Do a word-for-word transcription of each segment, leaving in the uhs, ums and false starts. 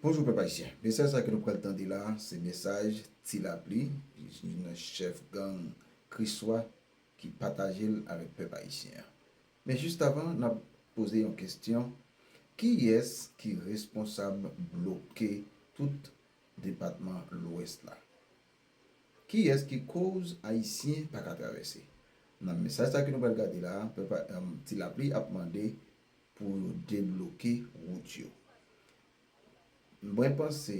Bonjou pèp ayisyen. Mesaj sa ke nou pral tande la, se mesaj Ti Lapli, yon chèf gang Kriswa ki pataje l avèk pèp ayisyen an. Men jis avan, n ap poze yon kesyon, kiyès ki responsab bloke tout depatman Lwès la? Kiyès ki koz ayisyen pa ka travèse? Nan mesaj sa ke nou pral gade la, pèp, em, Ti Lapli ap mande pou yo debloke wout yo. Mwen panse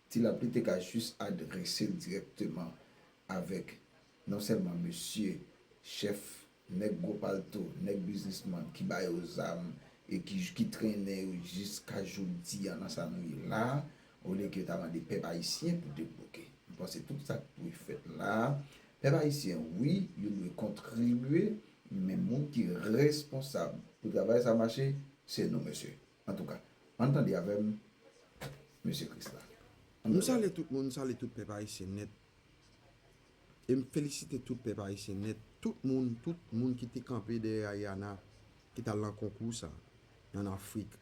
Ti Lapli te ka jis adrese l dirèkteman avèk non sèlman mesye chèf nèg gwo palto, nèg biznismann ki ba yo zam e ki, ki trennen yo jiska jodi a nan sa nou ye la, olye ke yo ta mande pèp ayisyen pou debloke. Mwen panse tout sa k dwe fèt la, pèp ayisyen, wi, yo dwe kontribye, men moun ki responsab pou travay sa mache, se nou, mesye. Antouka, ann tande avè m, mesye Krisla. M salye tout moun, m salye tout pèp ayisyen nèt. E m felisite tout pèp ayisyen nèt, tout moun, tout moun ki te kanpe dèyè Ayana, ki t al nan konkou sa, ann Afrik.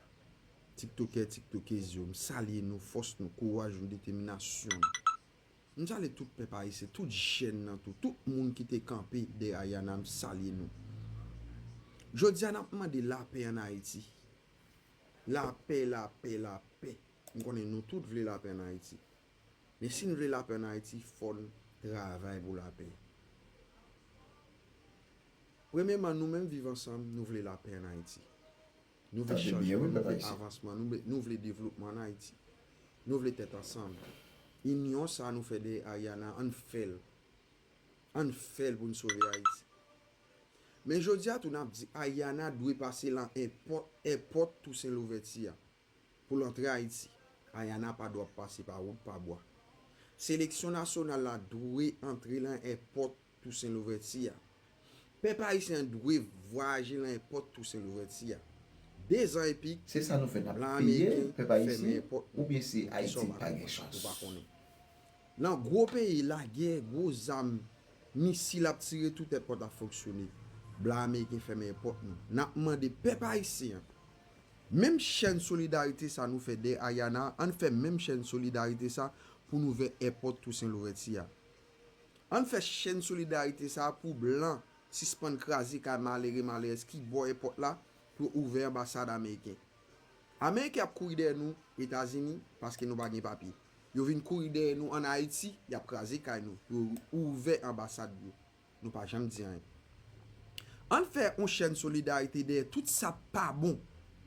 Tiktokè, tiktokèz yo, m salye nou, fòs nou, kouraj nou, detèminasyon nou. M salye tout pèp ayisyen, tout jèn nan tou, tout moun ki te kanpe dèyè Ayana, m salye nou. Jodi a, n ap mande lapè ann Ayiti. Lapè, lapè, lapè. M konnen nou tout vle lapè ann Ayiti. Men si n vle lapè ann Ayiti, fò n travay pou lapè. Premyèman, nou menm Viv Ansanm, nou vle lapè ann Ayiti. Nou vle chanjman, nou vle avansman, nou vle, nou vle devlopman ann Ayiti. Nou vle tèt ansanm. Inyon sa nou fè dèyè Ayana, ann fè l. Ann fè l pou n sove Ayiti. Men jodi a tou n ap di Ayana dwe pase lan èpòt, èpòt Tousen Louvèti a. Pou l antre Ayiti, Ayana pa dwe ap pase pa wout, pa bwa. Seleksyon nasyonal la dwe antre lan èpòt Tousen Louvèti a. Pèp ayisyen an dwe vwayaje lan èpòt Tousen Louvèti a. Dezan epi, se sa nou fè n ap peye pèp ayisyen, oubyen se Ayiti pa gen chans? Lan gwo peyi, lagè, gwo zam, misil ap tire, tout èpòt ap fonksyone. Blan ameriken fèmen èpòt nou. N ap mande pèp ayisyen an, menm chèn solidarite sa nou fè dèyè Ayana, ann fè menm chèn solidarite sa pou n ouvè èpòt Tousen Louvèti a. Ann fè chèn solidarite sa pou blan sispann kraze kay malere, malerèz ki bò èpòt la pou yo ouvè anbasad ameriken. Ameriken ap kouri dèyè nou Etazini paske nou pa gen papye. Yo vin kouri dèyè nou ann Ayiti, y ap kraze kay nou pou yo ouvè anbasad yo. Nou pa janm di anyen. Ann fè yon chèn solidarite dèyè tout sa k pa bon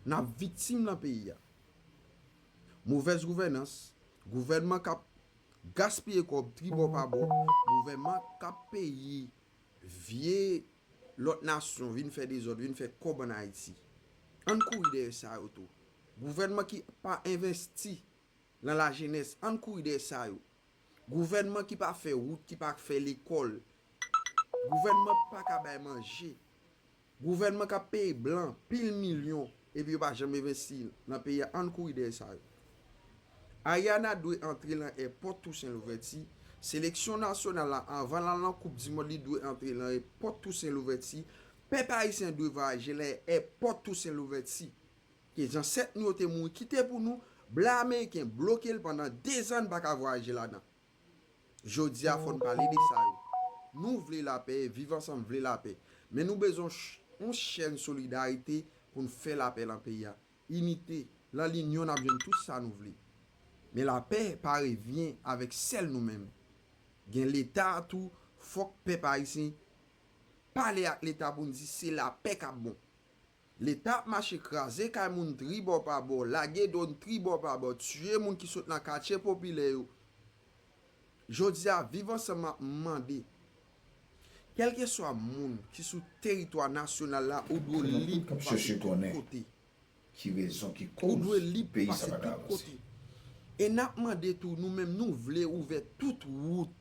n ap viktim lan peyi a. Movèz gouvènans, gouvènman k ap gaspiye kòb tribò pa bò, gouvènman k ap peye vye lòt nasyon vin fè dezòd, vin fè kòb ann Ayiti. Ann kouri dèyè sa yo tou. Gouvènman ki pa envesti lan lajenès, ann kouri dèyè sa yo. Gouvènman ki pa fè wout, ki pa fè lekòl. Gouvènman pa ka bay manje. Gouvènman k ap peye blan pil milyon, epi yo pa janm envesti lan peyi a, ann kouri dèyè sa yo. Ayana dwe antre lan èpòt Tousen Louvèti. Seleksyon nasyonal la, anvan l al nan Koup di Mond, li dwe antre lan èpòt Tousen Louvèti. Pèp ayisyen dwe vwayaje lan èpòt Tousen Louvèti. Ke zansèt nou yo te mouri kite pou nou, blan ameriken bloke l pandan dezan, n pa ka vwayaje ladan. Jodi a, fò n pale de sa yo. Nou vle lapè, Viv Ansanm vle lapè. Men nou bezwen ch-, yon chèn solidarite pou n fè lapè lan peyi a. Inite, lan linyon, n ap jwenn tout sa nou vle. Men lapè pa revyen avèk sèl nou menm. Gen Leta tou, fòk pèp ayisyen pale ak Leta pou n di se lapè k ap bon. Leta ap mache kraze kay moun tribò pa bò, lage dwòn tribò pa bò, tiye moun ki sot nan katye popilè yo. Jodi a, Viv Ansanm ap mande, kèlkeswa moun ki sou teritwa nasyonal la, ou dwe lib pou pase tout kote. Ki rezon ki koz peyi sa pa ka avanse? E n ap mande tou, nou menm, nou vle ouvè tout wout.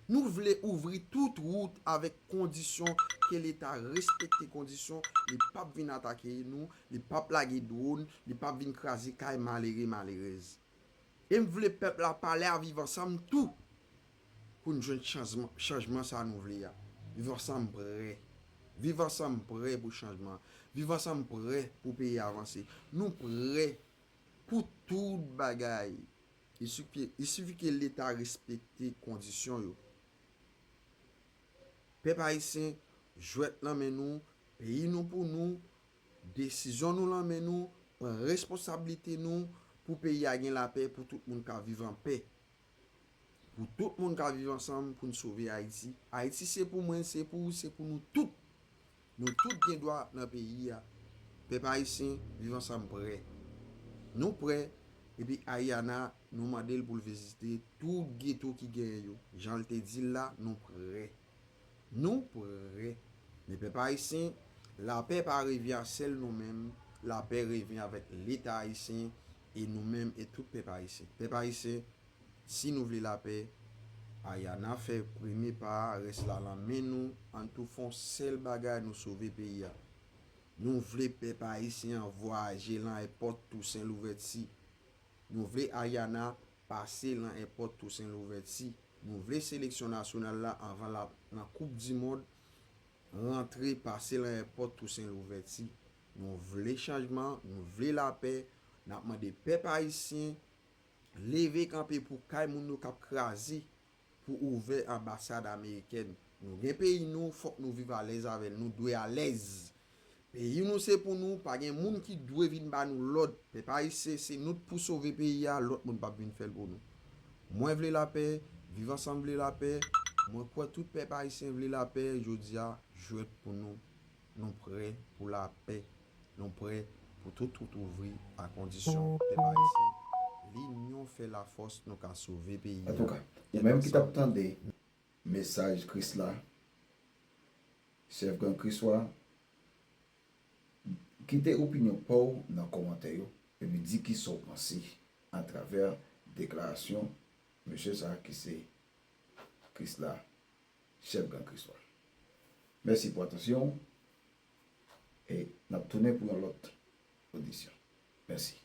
Nou vle ouvri tout wout avèk kondisyon ke Leta respekte kondisyon, li p ap vin atake nou, li p ap lage dwòn, li p ap vin kraze kay malere, malerèz. E m vle pèp la pale a Viv Ansanm tou pou n jwenn chanjman, chanjman sa nou vle a. Viv Ansanm prè. Viv Ansanm prè pou chanjman. Viv Ansanm prè pou peyi a avanse. Nou prè pou tout bagay. Il suffit, il suffit que Leta respekte kondisyon yo. Pèp ayisyen, jwèt nan men nou, peyi nou pou nou, desizyon nou nan men nou, pran responsablite nou pou peyi a gen lapè, pou tout moun ka viv an pè. Pou tout moun ka viv ansanm pou n sove Ayiti. Ayiti se pou mwen, se pou ou, se pou nou tout. Nou tout gen dwa nan peyi a. Pèp ayisyen, Viv Ansanm prè. Nou prè, epi Ayana, nou mande l pou l vizite tout geto ki genyen yo. Jan l te di l la, nou prè. Nou prè. Men pèp ayisyen, lapè pa revyen a sèl nou menm, lapè revyen avèk Leta ayisyen e nou menm e tout pèp ayisyen. Pèp ayisyen, si nou vle lapè, Ayana fè premye pa a, rès la lan men nou, ann tou fè yon sèl bagay, nou sove peyi a. Nou vle pèp ayisyen an vwayaje lan èpòt Tousen Louvèti. Nou vle Ayana pase lan èpòt Tousen Louvèti. Nou vle seleksyon nasyonal la anvan l ap nan Koup di Mond rantre pase lan èpòt Tousen Louvèti. Nou vle chanjman, nou vle lapè. N ap mande pèp ayisyen leve kanpe pou kay moun yo k ap kraze, pou ouvè anbasad amerikèn. Nou gen peyi nou, fòk nou viv alèz avè l. Nou dwe alèz. Peyi nou se pou nou, pa gen moun ki dwe vin ba nou lòd. Pèp ayisyen, se nou k pou sove peyi a, lòt moun p ap vin fè l pou nou. Mwen vle lapè, Viv Ansanm vle lapè, mwen kwè tout pèp ayisyen vle lapè, jodi a, jwèt pou nou. Nou prè pou lapè. Nou prè pou tout wout ouvri a kondisyon pèp ayisyen. Linyon fè lafòs, nou ka sove peyi a. Antouka, ou menm ki t ap tande mesaj Krisla, chèf gang Kriswa, kite opinyon pa w nan kòmantè yo, epi di kisa w panse atravè deklarasyon mesye sa a ki se Krisla, chèf gang Kriswa. Mèsi pou atansyon w e n ap tounen pou yon lòt odisyon. Mèsi.